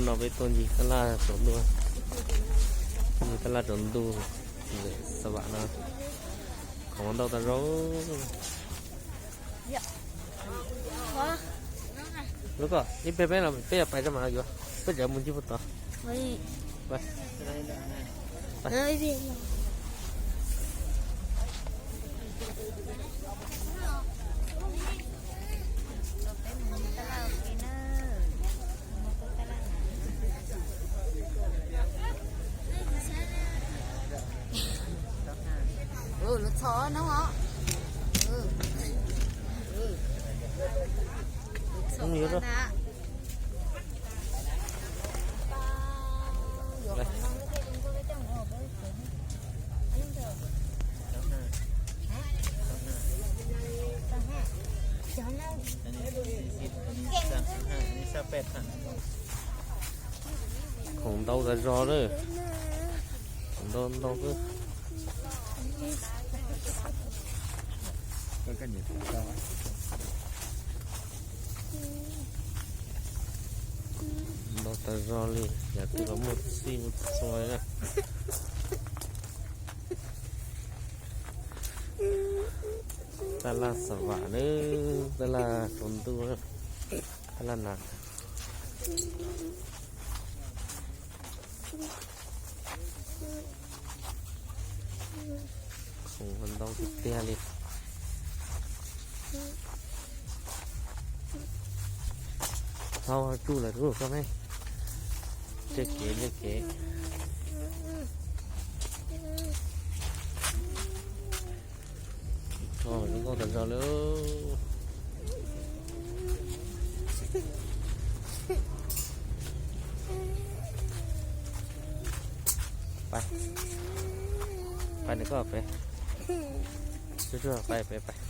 Peb tuaj ncig tab laj tsaus ntuj, ncig tab laj tsaus ntuj ntawm Xav Vam no, khoom ntau tas zog. Lub ko ib pliag peb los peb yuav pais rau mam no yuav, peb tseem mus ncig puag tod. Lub txho no os. Khoom ntau tas zog na. Khoom ntau ntau xwb. Ntau tas zog li, yam twg los muaj txhij muaj txhua li na. Tab laj Xav Vam na, tab laj tsaus ntuj, tab laj na. Khoom ntau tiag tiag li. Thaub tsuj lawm tus koj me. Nce kev, nce kev. Tso zoo nkauj tas zog li. Pais, pais nws koj pem. Tsuj tsuj pais pem pais.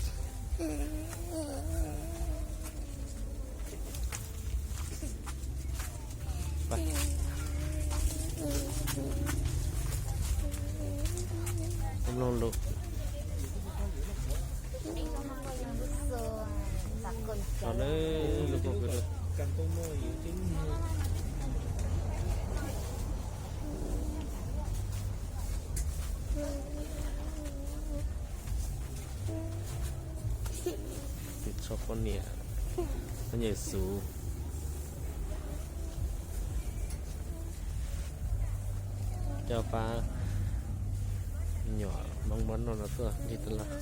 Mloog lus. Lub ko Tus tsho poj niam, poj niam xub. Coj pab nyuam Hmoob Npab Noj no tuaj ncig tab laj.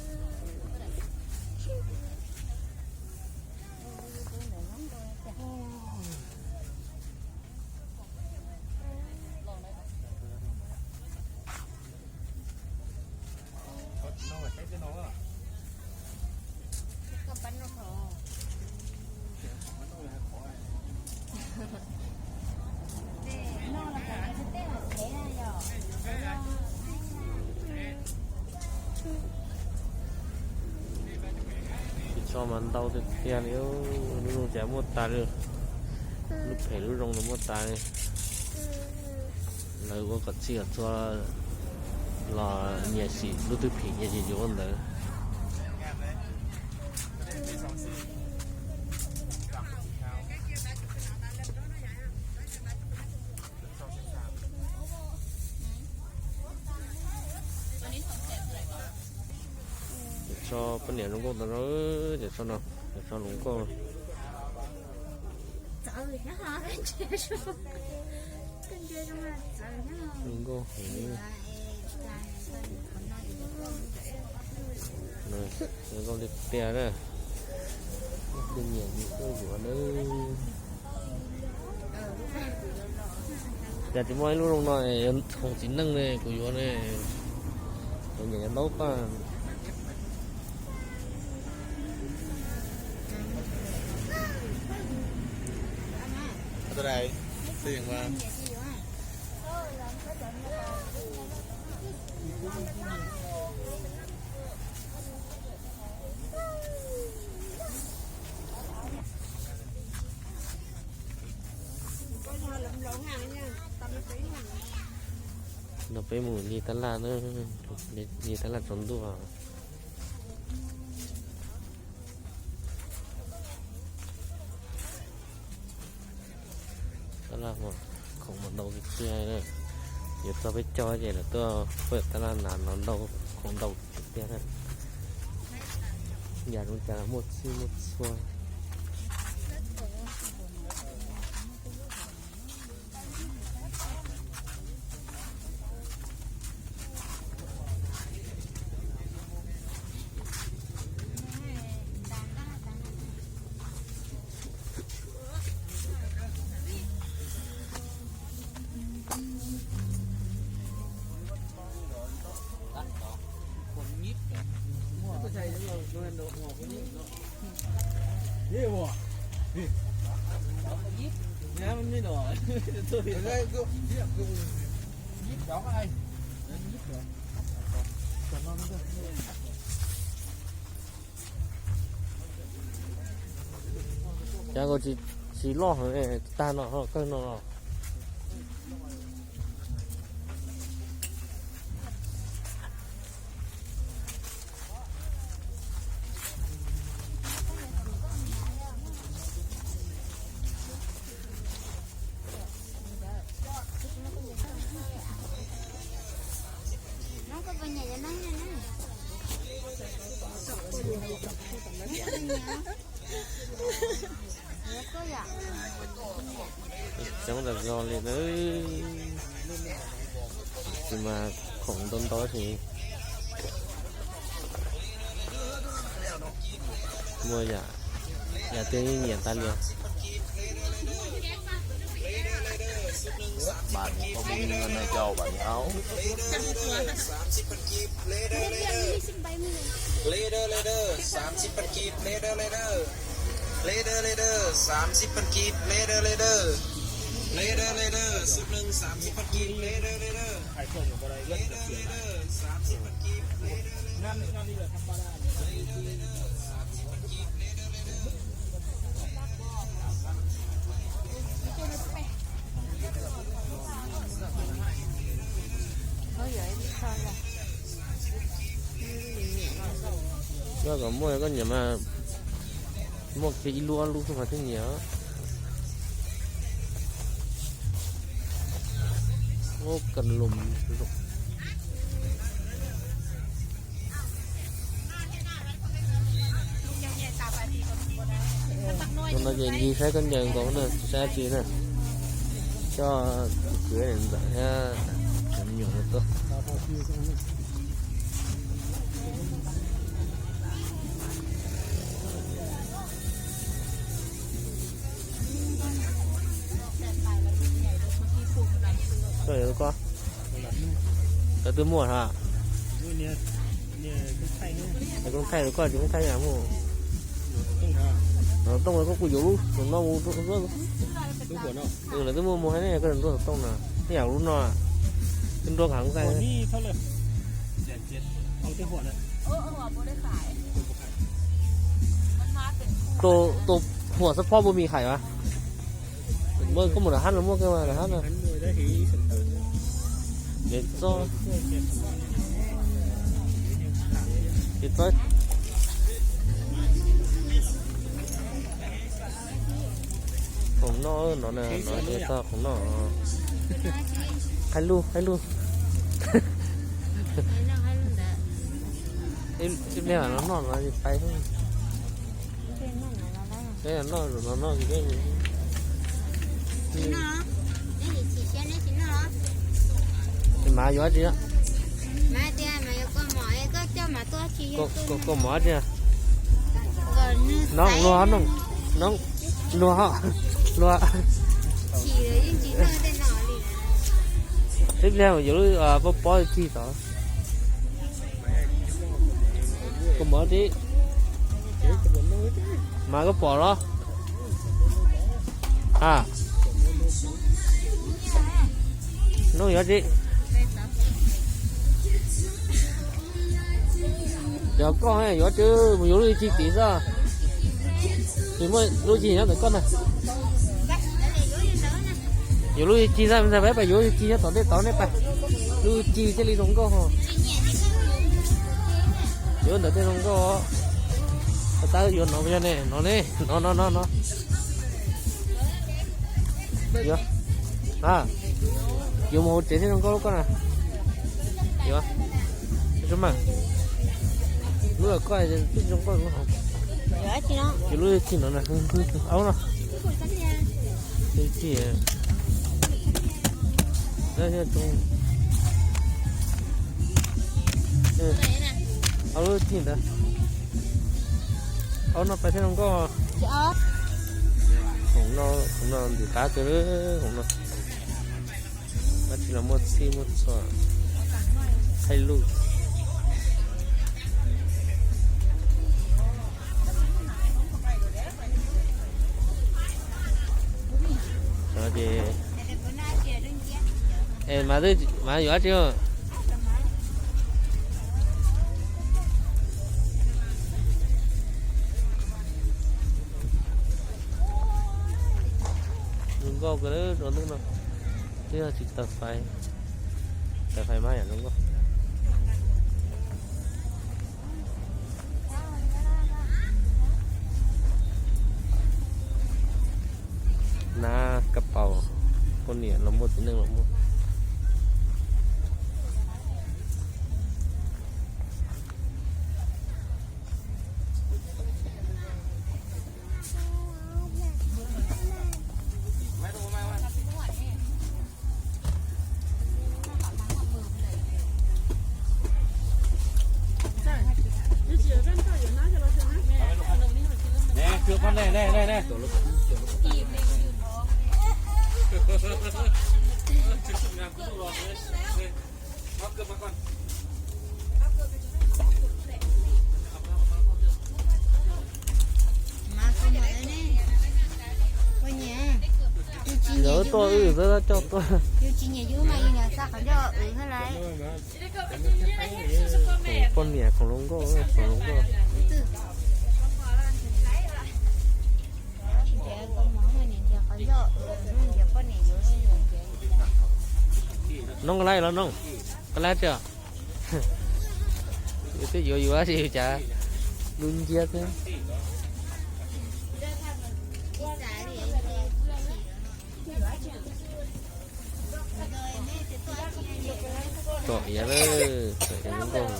Tus tsho mas ntau tiag tiag li, lub zoo cas muaj tas li, lub phem lub zoo los muaj tas li. Lawv ua kom txhij kom txhua los nyias sim lub twg phem nyias sim yuav ua ntawd. Cov tsho poj niam zoo nkauj tas zog, cov tsho no, cov tsho zoo nkauj. Zoo nkauj heev. Zoo nkauj tiag tiag na. Leej twg nyiam kuj yuav nawb. Yog tsis muaj ib lub zoo no, yog khoom txiv neej ne kuv yuav ne, kuv nyiam yuav ntaub paj. No peb mus li tab laj, li tab laj tsaus ntuj. Tab laj khoom mas ntau tiag tiag na. Yuav txog peb caug ces lawv tuaj pab tab laj na, no ntau, khoom ntau tiag tiag na. Yam zoo cas muaj txhij muaj txhua. Cas koj tsis loj heev, tag no kawg no los. Coob tas zog li na. Tsis mas khoom ntau ntau ces muaj yam, yam twg nyiam tas li. Bản thì không bao nhiêu, năm nay châu bản thì áo. Leader, leader, xám xíp păn kib, leader, leader. Leader, leader, xám xíp păn kib, leader, leader. Leader, leader, xúc nâng xám xíp păn kib, leader, leader. Leader, leader, xám xíp păn kib, leader, leader. Koj kom muaj koj nyiam mas muaj kiag ib lub ob lub xwb mas thiaj nyiam. Ub, kas lum. Tus no ces ncig saib khaub ncaws nkaus na, tsis saib dab tsi na. Coj tus kwv ntxawm thiab cov me nyuam no tuaj. Koj, cov twg muaj hos? Koob thaij, koj tsis koob thaij, koj tsis koob thaij yam muaj. Xov tooj koj kuj yuav lub no mus. Lawv twb muaj muag ne, koj nrog xov tooj no. Nej yam lub no, twb nrog nqa koob thaij. Tus huam xab phob puas mis khais as? Koj mus lawm hab no muaj kawg mas lawm hab no. Ces txob, ces txob. Khoom noj no na, no ces txog khoom noj. Haib lug, haib lug. Ib pliag no noj no pais. Noj no no. Mas yuav tsi? Koj mov tsi? No luag, no luag, luag. Ib pliag yuav lub pob pob cig tod. Koj mov tsi? Mas koj pom los? A, no yuav tsi? Yog koj yuav tsi mus yuav lub cig tim xwb. Nws muaj lub cig nyob ntawm koj na. Yuav lub cig xwb, peb pais yuav lub cig nyob tom ntej tod ne pais. Lub cig thiaj li zoo nkauj ho. Yuav ntawm tej zoo nkauj. Tab yuav no yog ne, no ne, no no no no. Yuav. Yuav mus hauv tsev thiaj zoo nkauj lub koj na. Yuav, mas lub koj twb zoo nkauj lub hauv. Yuav lub txij no na, aub no. Txij, aub lub txij ntawd. Aub no pais thiaj zoo nkauj. Khoom no, khoom no ntxim qab kawg, khoom no. Dab tsi los muaj txhij muaj txhua, thaij luj. Ces, es mas, mas yuav dab tsi? Zoo nkauj kawg rau hnub no, twb yog tsis tawm fais, tawm fais mas yam zoo nkauj. Nab kab paus, poj niam los muaj txiv neej los muaj. Lawv tuaj wb xwb coj tuaj. Poj niam khoom zoo nkauj, khoom zoo nkauj. Noog koj lab los noog, koj lab tsi? Yus twb yuav yus dab tsi cas lub nciab xwb. Tsom iav lawm, tsom iav zoo nkauj.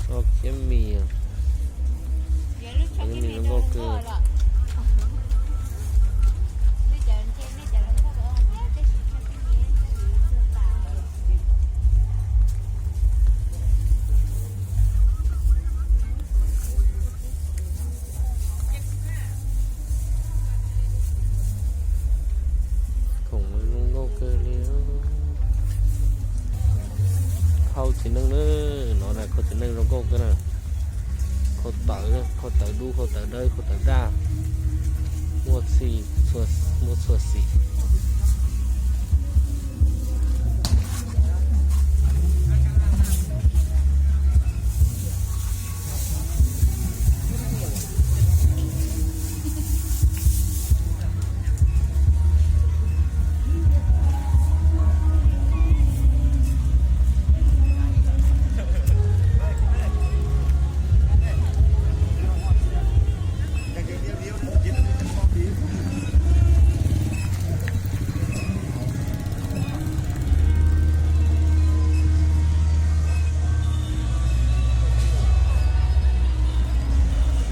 Ua kiab mis, ua kiab mis zoo nkauj kawg. Khoom zoo nkauj kawg li. Khau txiv neej na, no na khau txiv neej zoo nkauj kawg na. Khau tawv, khau tawv dub, khau tawv dawb, khau tawv daj, muaj txhij, muaj txhua xim.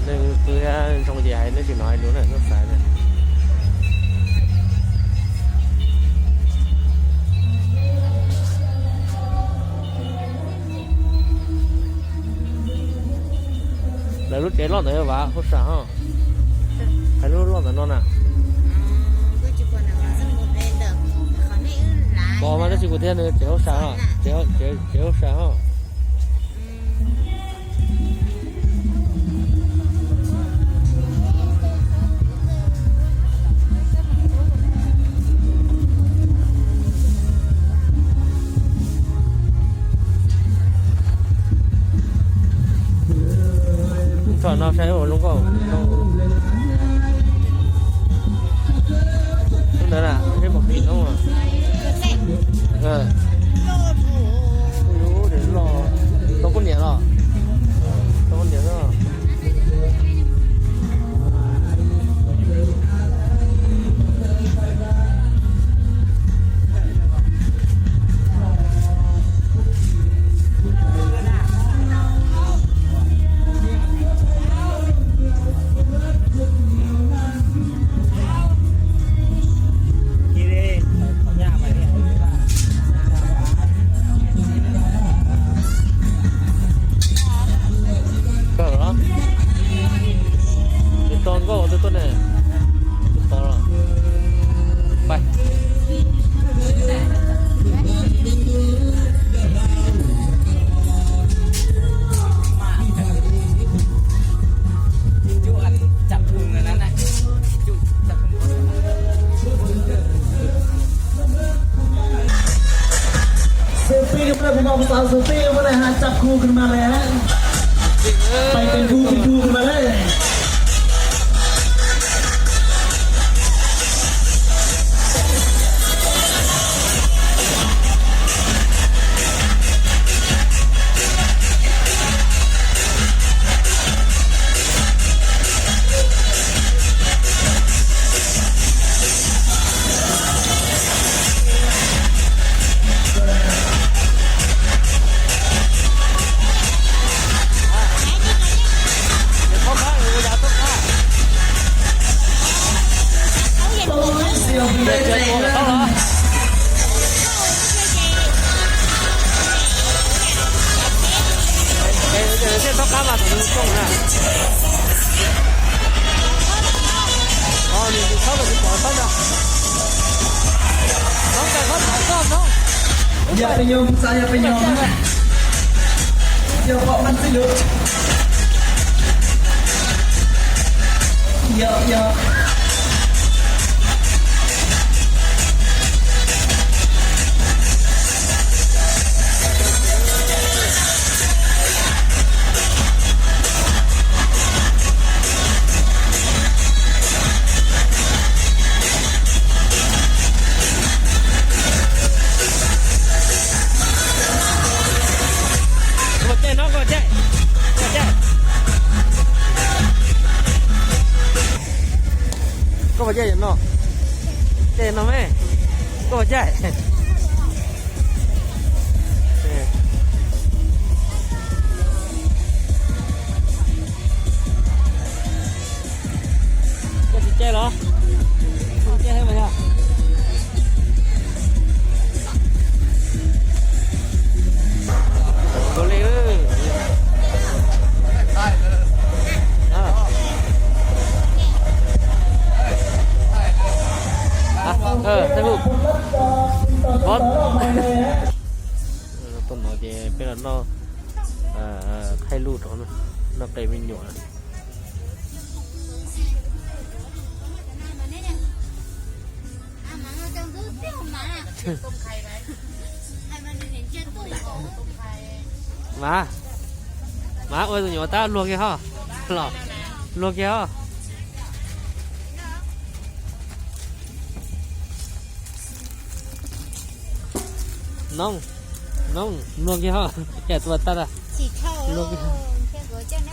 Neeg pw thiab zoo ces hais nej tsis hnov hais lus na, nej xav na. Lawv lub tsev loj ntawd yog Vam Hauj Sam hos? Hais lub loj ntawm no na. Pom mas tab sis kuv thiaj nws tsev Hauj Sam hos, tsev Hauj Sam hos. Tsom no saib ua zoo nkauj. Tuaj ne, tus tod los. Pais. Xu tij peb, peb xav xu tij peb ne, ha, cab khu kws mas le, pais kws khu kws mas le. Thiaj txhob qab mas tus zoo na. Nws tsis txhob los tsis pom txhob no. Txhob kawg txhob pom txog no. Yog peb nyob, xav yog peb nyob, yog pom mas txij lub, yog, yog. Koj caij no, koj caij, koj caij. Koj puas caij no? Caij no me. Koj puas caij? Koj tsis caij los? Koj caij thiab mas yog. Nkaus li. Tuaj no ces peb los noj thaij lub rau, noj qe me nyuam. Mas, mas ua tus nyuam tab luag kiag ho, los luag kiag ho. Noog, noog, luag kiag ho, cas tua tag. Luag kiag.